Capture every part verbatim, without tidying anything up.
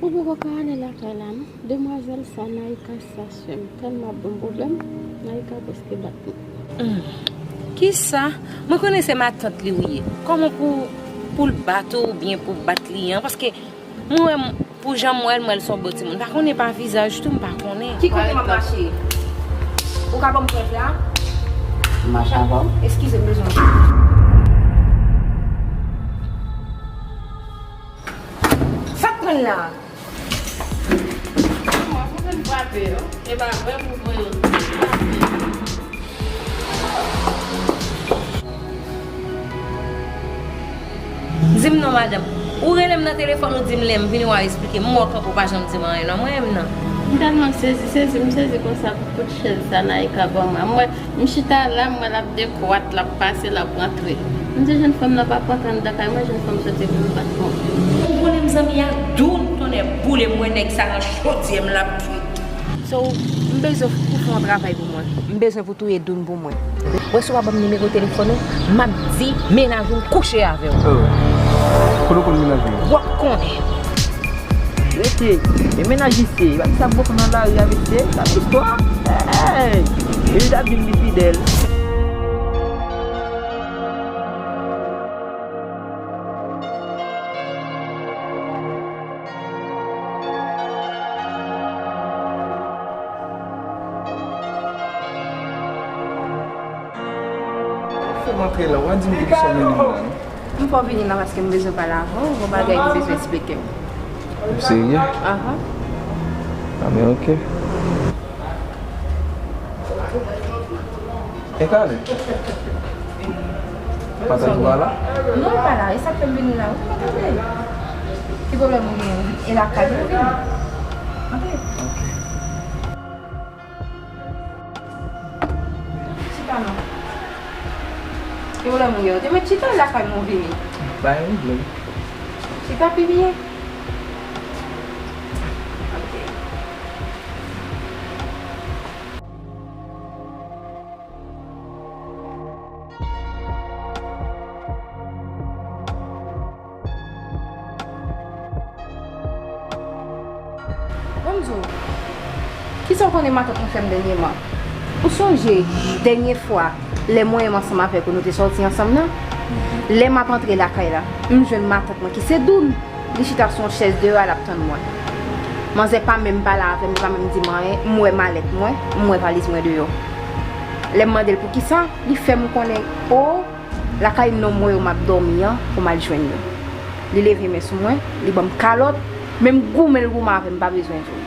Ou poko ka ale lakay la non. Demwazèl sa, Naïka sa, sè m, tèlman ap ban m pwoblèm, Naïka prèske bat mwen. Hmm. Kisa? Mwen konnen se matant li ou ye. Kòman pou, pou l bat ou oubyen pou bat li an? Paske mwen wè m, pou jan m wè l, m wè l se yon bon timoun. M pa konnen pa vizaj tou, m pa konnen. Ki kote m ap mache? Ou ka ban m prèv la? M mache avè w. Eskize m, bezwen. Sa k pran la? Mwen, pou vin frape yo. E pa vre pou mwen. Di m non, madanm. Ou rele m nan telefòn, ou di m lè m vini, w a esplike m. M wè w kanpe, w pa janm di m anyen non, mwen menm nan. M tèlman sezi, sezi, m sezi konsa pou kout chèz sa Naïka ban mwen. M wè M chita la, m wè l ap dekwat, l ap pase, l ap rantre. M di, "Jèn fanm nan pa kontan anndan kay mwen, jèn fanm soti pou l bat mwen." Ou konnen m zanmi ak Doun, tonnè boule m, wè nèg sa nan chodyè m l ap kwit. So, m bezwen pou fè yon travay pou mwen. M bezwen pou touye Doun pou mwen. Wè si w pa ban m nimewo telefòn ou, m ap di mennaj ou m kouche avè w. Oh. Kote w konn mennaj ou? W ap konnen. Mesye, e mennaj misye, e pa misye ap bòkò nan lari a, mesye, sa se istwa. Hey! E li t ap di m li fidèl. Fè m antre la, w a di m ki sa w mennen m la, non? M fè w vini la paske m bezwen pale avè w, gon bagay m bezwen eksplike w. Ou serye? Ahan. A, men oke. E Kale? Patnè ou pa la? Non, li pa la. E sa k fè m vini la wi, patnè. Ki pwoblèm ou genyen? E lakay ou vini? Antre. Oke. Chita non. Ki pwoblèm ou gen? Ou te mèt chita lakay mwen ou vini. Pa gen pwoblèm. Chita pi byen. Ok. Bon, m di w, kisa w konnen matant mwen fè m dènyèman? Ou sonje dènyè fwa, lè mwen menm ansanm avèk ou, nou te sòti ansanm nan? Lè m ap antre lakay la, m jwenn matant mwen ki se Doun. Li chita sou yon chèz deyò a, l ap tann mwen. Manzè pa menm pale avè m, li pa menm di m anyen, m wè malèt mwen, m wè valiz mwen deyò. Lè m mande l poukisa, li fè m konnen, o, lakay nonm mwen yo m ap dòmi an pou m al jwenn yo. Li leve men sou mwen, li ban m kalòt, menm goumen l goumen avè m, m pa bezwen di w.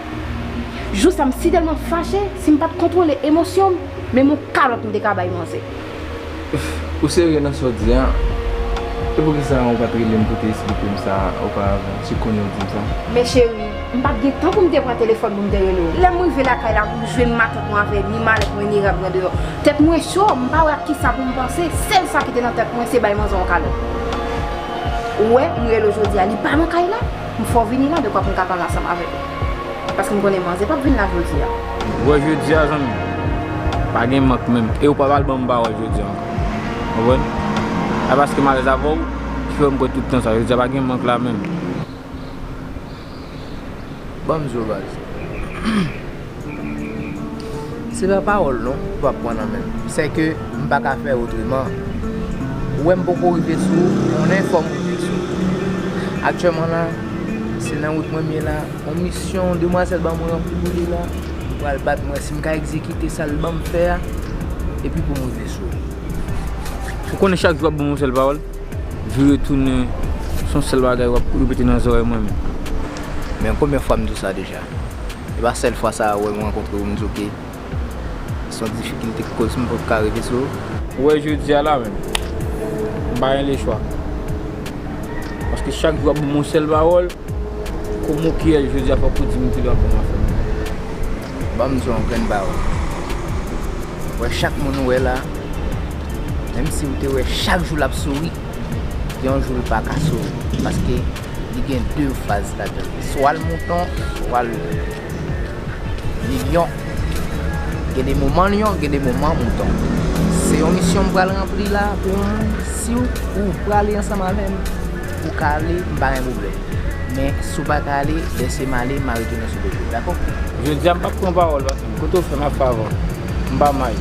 Jou sa m si tèlman fache, si m pa t kontwole emosyon m, menm yon kalòt m te ka bay manzè. Ou serye nan sa w di a? E poukisa ou pa t rele m pou te esplike m sa oparavan, si w konnen w di m sa? Men cheri, m pa t gen tan pou m te pran telefòn pou m te rele w. Lè m rive lakay la, pou m jwenn matant mwen avè ni malèt mwen ni rad mwen deyò. Tèt mwen cho, m pa wè ak kisa pou m panse, sèl sa ki te nan tèt mwen se bay manzè yon kalòt. Ou wè, m rele w jodi a, li pa nan kay la, m fè w vini la, dekwa pou m ka pale ansanm avèk ou. Paske m konnen manzè p ap vin la jodi a. Ou wè jodi a, zanmi, pa gen mank menm. E ou pa pral ban m pawòl jodi a ankò. Konprann? A paske m alèz avè w, ki fè m pran tout tan sa. Jodi a pa gen mank la menm. Ban m di w baz. Se pa pawòl non, ou p ap pran nan men m. Sèke m pa ka fè otreman. Ou wè m poko rive sou ou, konnen fò m rive sou ou. Aktyèlman la, se nan wout mwen m ye la. Yon misyon demwazèl ban mwen ranpli pou li la. M pral bat mwen si m ka egzekite sa l ban m fè a, epi pou m rive sou ou. Ou konnen chak jou w ap ban m yon sèl pawòl, vire tounen, se yon sèl bagay w ap repete nan zòrèy mwen menm. Men konbyen fwa m di w sa deja? E pa sèl fwa sa a ou wè m rankontre w, m di w ke se yon difikilte ki koz m poko ka rive sou ou. Ou wè jodi a la menm, m pa gen lechwa. Paske chak jou w ap ban m yon sèl pawòl, kou mou kiyèl jodi a fòk ou di m kilè w ap ban m afè m. Ban m di w yon grenn pawòl. Ou wè chak moun ou wè la, menm si ou te wè chak jou l ap souri, gen yon jou l pa ka souri. Paske li gen de faz ladan li. Swa l mouton, swa l li lyon. Gen de moman lyon, gen de moman mouton. Se yon misyon m pral ranpli la pou mwen. Si w, ou prale ansanm avè m, ou ka ale, m pa gen pwoblèm. Men si w pa ka ale, lèse m ale, m a retounen sou do w, dakò? Jodi a, m p ap pran pawòl, paske m kote w fè m ap favè w. M pa may.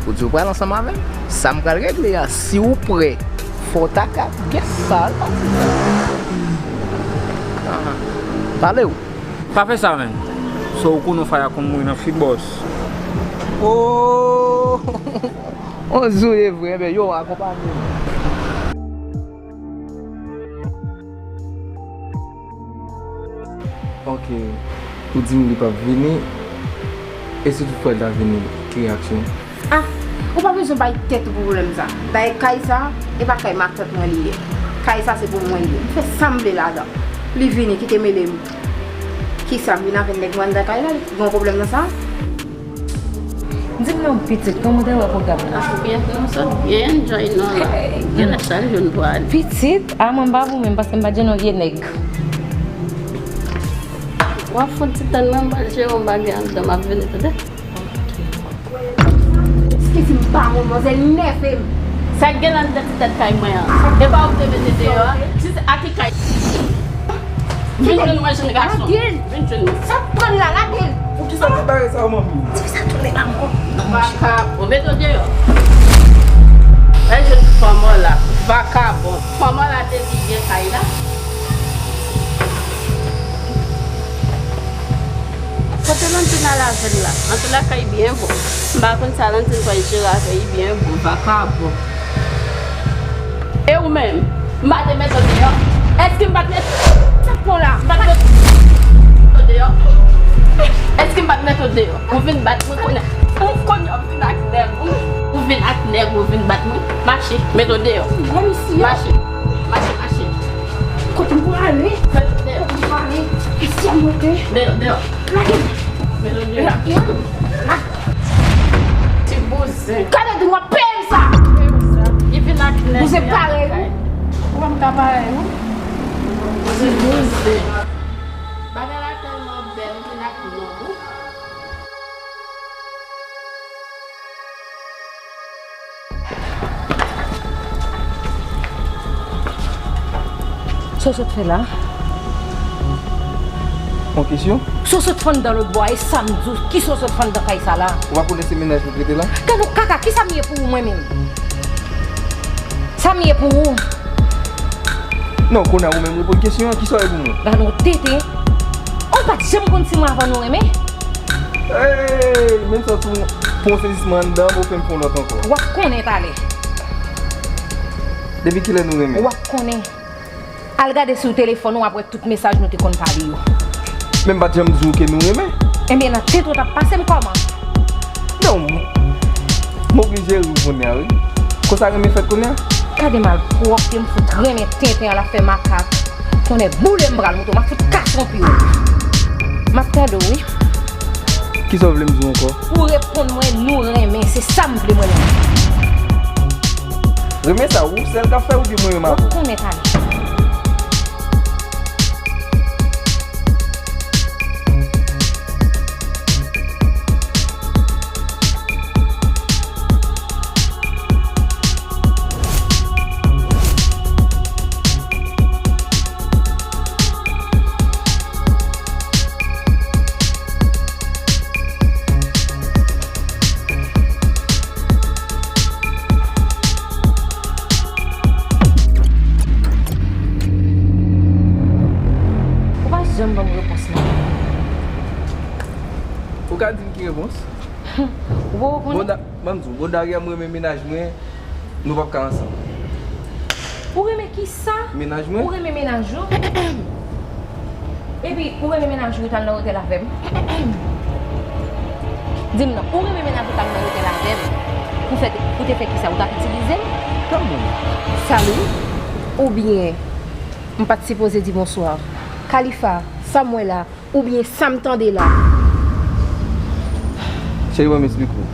Ou di w pral ansanm avè m? Sa m pral regle a, si w prè, fò w ta ka gen sa, al pati. Ahan. Pale w. Pa fè sa, menn. So, ou konnen w faya konn mouri nan fi bòs. Oh! On zou ye vre, men yo, akonpanye m. Ok, ou di m li p ap vini, e si toutfwa l ta vini, ki reyaksyon? Ah, ou pa bezwen bay tèt ou pou pwoblèm sa. Dayè kay sa, e pa kay matant mwen li ye. Kay sa se pou mwen li ye. M fè sa m vle ladan. Li vini, kite mele m. Kisa, m vin avè nèg mwen anndan kay la, li gen yon pwoblèm nan sa? Di m non, pitit, kòman w te wè pwogram nan? Ah, byen, nou sot byen enjoy nou la. Genlè chak jou n pral. Pitit, a mwen m pa pou menm paske m pa t jwenn yon vye nèg. W ap fon ti tann mwen, m pral jere yon bagay anndan, m ap vini, tande? Eskize m pa manmzèl nève m. Sa k gen anndan ti tèt kay mwen an? E pa ou ki te mete deyò a? Si se a ki kay? Vin jwenn mwen, jenn gason. Lage l. Vin jwenn mwen. Sa k pran la, lage l. Poukisa w fè bagay sa yo, manmi? Ti fi sa tounen ba m kò. Vakabon, mete w deyò. Vin jwenn fanm ou la. Vakabon. Fanm ou la te di gen kay la. Kote Landine al avè l la? Antre lakay byen bon. M pa konn sa Landine pral jere avè li byen bon, vakabon. E ou menm? M pa te mete w deyò? Èske m pa t mete... Sa k pran la? M pa t mete w deyò? Èske m pa t mete w deyò? Ou vin bat mwen kounye a. Ou kounye a w vin ak nèg ou. Ou vin ak nèg ou vin bat mwen. Mache, mete w deyò. Mache. Mache, mache. Kote m prale? Kote m prale? Isi a m rete. Deyò, deyò. Lage m. Lage m. Ti bouzen. Gade di w ap peye m sa. Li vin ak nèg. Bouzen parèy ou. Ou pa m ka parèy ou. Ti bouzen. Bagay la tèlman bèl, li vin ak nèg ou. Sa w sot fè la? Yon kesyon? Sa w sot fè anndan lòt bò a, e sa m di w, kisa w sot fè anndan kay sa la? Ou pa konnen se mennaj mwen k rete la? Gad yon kaka, kisa m ye pou ou mwen menm? Sa m ye pou ou? Non, kounye a ou menm reponn kesyon an, kisa w ye pou mwen? Gad yon tenten. Ou pa t janm konn si mwen avan nou renmen? Ey, menm sa tou, pran sezisman anndan, pou fè m fè yon lòt ankò. W ap konnen talè. Depi kilè nou renmen? W ap konnen. Al gade sou telefòn ou, w ap wè tout mesaj nou te konn pale yo. Men m pa t janm di w ke nou renmen. Enben, nan tèt ou t ap pase m kòman? Non, m, m oblije ri w kounye a, wi. Konsa renmen fèt kounye a? Gade malpwòpte, m fout renmen tenten an, l ap fè makak. Tonnè boule m pral mouton, m ap fout kase yon pye w. M ap tande w, wi. Kisa w vle m di w ankò? Ou reponn mwen, nou renmen, se sa m vle mwen menm. Renmen sa, ou sèl k ap fè, oubyen mwen menm avè w? W ap konnen talè. Ou pa janm ban m repons la. Ou ka di m ki repons? Ou poko konnen? Bon, da-, ban m di w, bon, Daria, m renmen mennaj mwen, nou p ap ka ansanm. Ou renmen kisa? Mennaj mwen. Ou renmen mennaj ou? Epi, ou renmen mennaj ou t al nan otèl avè m? Di m non, ou renmen mennaj ou t al nan otèl avè m? Ou fè, ou te fè kisa? Ou t ap itilize m? Kanmenm. Salut, oubyen m pa t sipoze di bonswa? Khalifa, sa m wè la, oubyen sa m tande la? Cheri, ban m esplike w.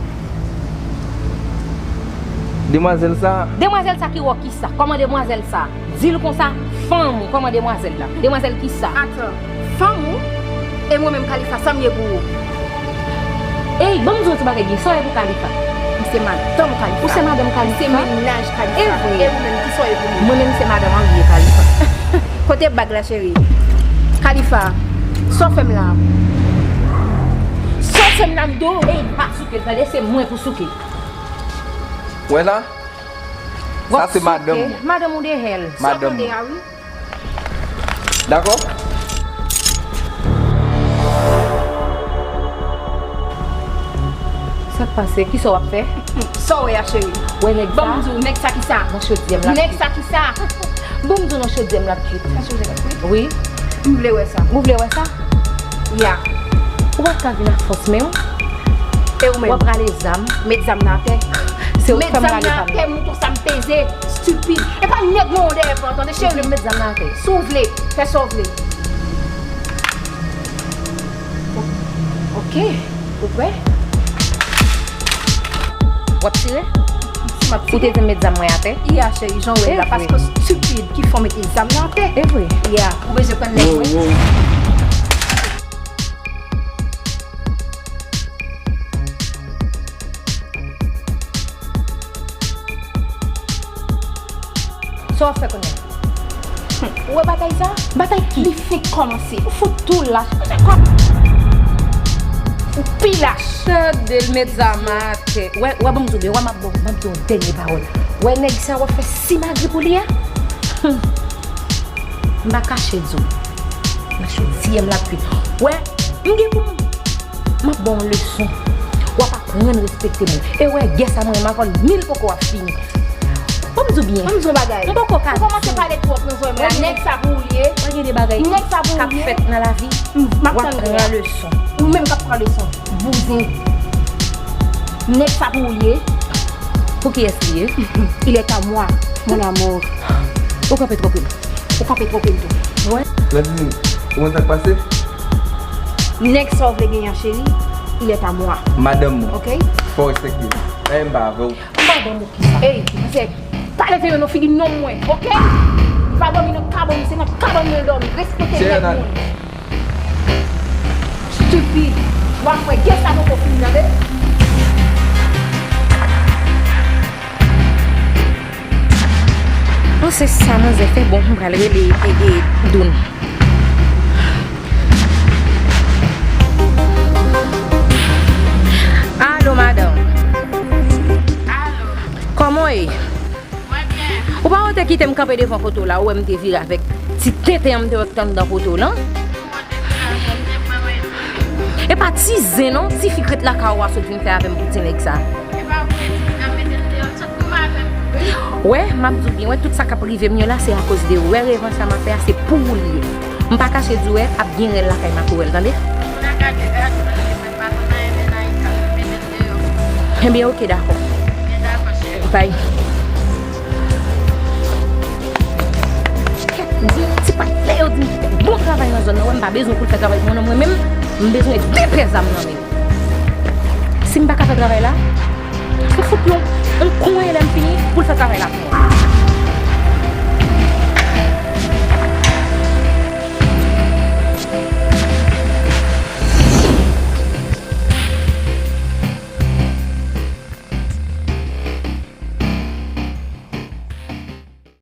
Demwazèl sa. Demwazèl sa ki wè w kisa? Kòman demwazèl sa? Di l konsa, fanm ou, kòman demwazèl la? Demwazèl kisa? Atan, fanm ou? E mwen menm, Khalifa, sa m ye pou ou? Ey, ban m di w yon ti bagay byen, sa w ye pou Khalifa? M se madanm Khalifa. Ou se madanm Khalifa? Se mennaj Khalifa. E vre? E ou menm, kisa w ye pou mwen? Mwen menm, se madanm an m ye, Khalifa. Kote bag la, cheri? Khalifa, sa w fè m la? Sa w fè m la, m di w? Ey, pa souke l, tande, se mwen pou souke. Wè la? Sa se madanm mwen. Madanm ou de hèl. Madanm mwen. Dakò? Sa k pase? Kisa w ap fè? Sa w wè a, cheri? Wè nèg sa? Ban m di w, nèg sa ki sa? Nan chodyè m l ap kwit. Nèg sa ki sa? Ban m di w, nan chodyè m l ap kwit. Nan chodyè l ap kwit? Wi. M vle wè sa. Ou vle wè sa? Ya. Ou pa ka vin ak fòs men w. E ou menm? W ap rale zam. Met zam nan atè. Se ou k fè m rale pa m. Met zam nan atè, mouton sa m peze. Stupid. E pa nèg mwen w dèyè pran, tande, cheri. Ou vle m met zam nan atè? Si w vle, fè sa w vle. Ok. Ou prè? W ap tire? Si m ap tire. Ou te di m met zam mwen atè? Ya, cheri, jan w wè la, paske w stupid ki fè w mete zam nan atè. E vre? Ya, ou bezwen pran nèg mwen. Sa w ap fè kounye a? Ou wè batay sa? Batay ki? Li fenk kòmanse. Ou fout tou lach. Ou pi lach. Tande l met zam atè. Wè, wè, ban m di w byen, wè, m ap, bon, m ap di w yon dènye pawòl. Wè nèg sa w ap fè simagri pou li a? M pa kache di w. Nan chodyè m l ap kwit. Wè, m gen pou m, m ap ba w yon leson. W ap aprann respekte moun. E wè, gè sa mwen menm avè w, ni l poko ap fini. Ban m di w byen. Ban m di w yon bagay. M poko ka di. Ou kòmanse pale twòp nan zòrèy mwen la. Nèg sa pou ou li ye. Mwen gen de bagay k ap fèt nan lavi. M ap tann ou. W ap pran leson. Ou menm k ap pran leson. Bouzen. Nèg sa pou ou li ye. Pou kiyès li ye? Il est à moi, mon amour. Ou kanpe twonpe m. Ou kanpe twonpe m tou. Wè. Nandini, ou konn sa k pase? Nèg sa w vle genyen an, cheri, il est à moi. Madanm mwen. Ok? Fò w respekte m. Menm m pa avè w. Madanm ou kisa? Ey, zèk, pa leve men nan figi nonm mwen, ok? Pa dòmi nan kabann ou, se nan kabann mwen l dòmi. Respekte nèg moun. Stupid. W ap wè, gè sa poko fini, tande? Bon, se sa manzè fè. Bon, m pral rele, e, e, Doun. Alo, madanm. Alo. Kòman w ye? Mwen byen. Ou pa wè w te kite m kanpe devan poto la, ou wè m te vire avèk ti tenten an m te wè k t anndan poto lan? Ou te vire avè m, te pran mwen. E pa ti zen non, tifi k ret lakay ou a sot vin fè avè m pou ti nèg sa. E pa vre, n ap mete l deyò, sot goumen avè m tou, wi. Wè, m ap di w byen, wè tout sa k ap rive m yo la, se akoz de ou. Wè revanj sa m ap fè a, se pou ou li ye. M pa kache di w, wè, ap gen rèl lakay makorèl, tande? Ou nan gade, gade, gade, mwen pa konn anyen, men nan yon ka, mete l deyò. Ebyen, oke, dakò. Ebyen, dakò, cheri. Bay. Kèt, di ti patnè yo di m bon travay nan zòn nan, wè, m pa bezwen pou l fè travay pou mwen, non, mwen menm, m bezwen de pè zam nan men l. Si m pa ka fè travay la, m fout yon, yon konyen lè m fini pou l fè travay la pou mwen.